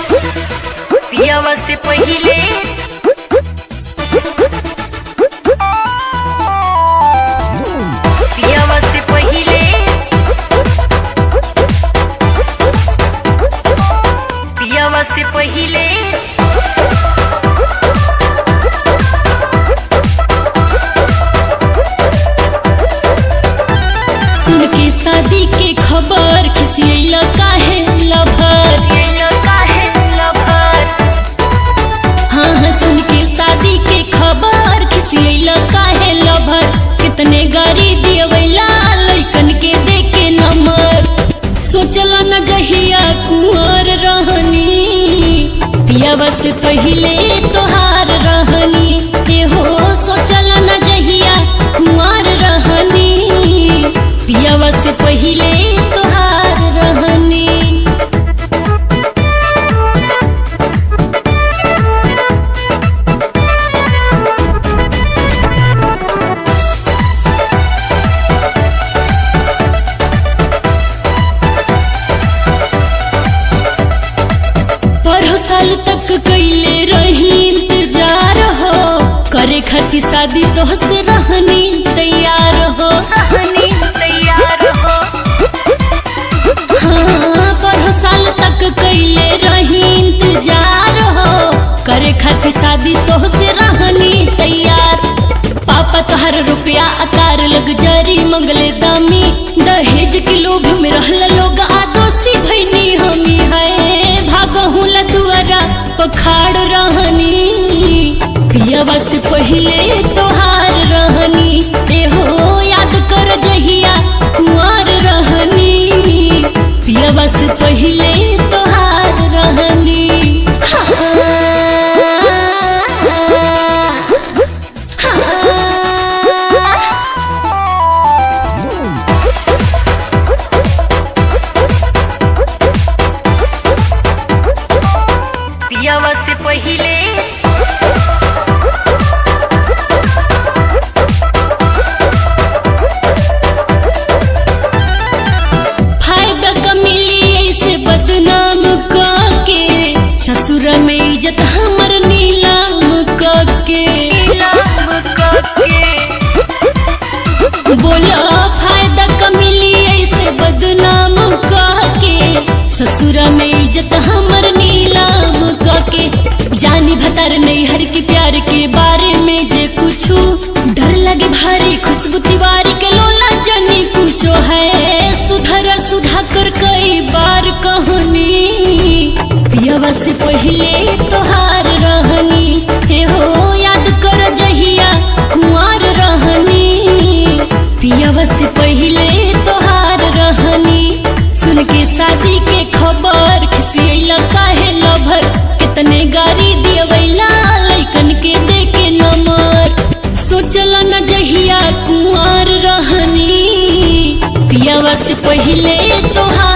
पियावा से पहिले पियावा से पहिले पियावा से पहिले सुन के शादी के खबर खिसियला काहे लभर। ये काहे लभर। हाँ हाँ सुन के शादी के खबर खिसियला काहे लभर। कितने गारी दियवैला लइकन के दे के नंबर। सोचला न जहिया कुंवर रहनी पियावा से पहिले तोहार रहनी। ए हो सोचला न जहिया कुंवर रहनी पियावा से पहिले तोहार रहनी। परहो साल तक कैले रही इंतजार हो, करे खातिर शादी तोहसे रहनी तैयार हो। रहनी तैयार हो। हाँ परहो साल तक कैले रही इंतजार हो, करे खातिर शादी तोहसे रहनी तैयार। पापा तोहर रुपया आकार लग जरी मंगले दामी, दहेज के लोभ में रहल लोग आदोसी भैनी हमी है। भागहु ला दुआरा पखाड़ रहनी पियावा से पहिले तोहार रहनी। ए हो याद कर जहिया कुंवर रहनी पियावा से पहिले तोहार रहनी। हाँ, पियावा से पहिले फायदा का मिली ऐसे बदनाम के, ससुर में इज्जत हमर नीलाम के। नीलाम के। बोला फायदा का मिली ऐसे बदनाम के, ससुर में इज्जत हमर नीलाम के। जानी भतार नैहर के प्यार के बारे में जे कुछ डर लगे भारी, खुशबू तिवारी के लोला जनी कुछो है। सुधर सुधा कर कई बार कहनी पियावा से पहिले तोहार रहनी। हे हो याद कर जहिया कुंवर रहनी पियावा से पहिले तोहार रहनी। सुन के शादी के खबर खिसियला काहे लभर। कितने गारी दियवैला लइकन के दे के नंबर। सोचला न जहिया कुंवर रहनी पियावा से पहिले तोहार।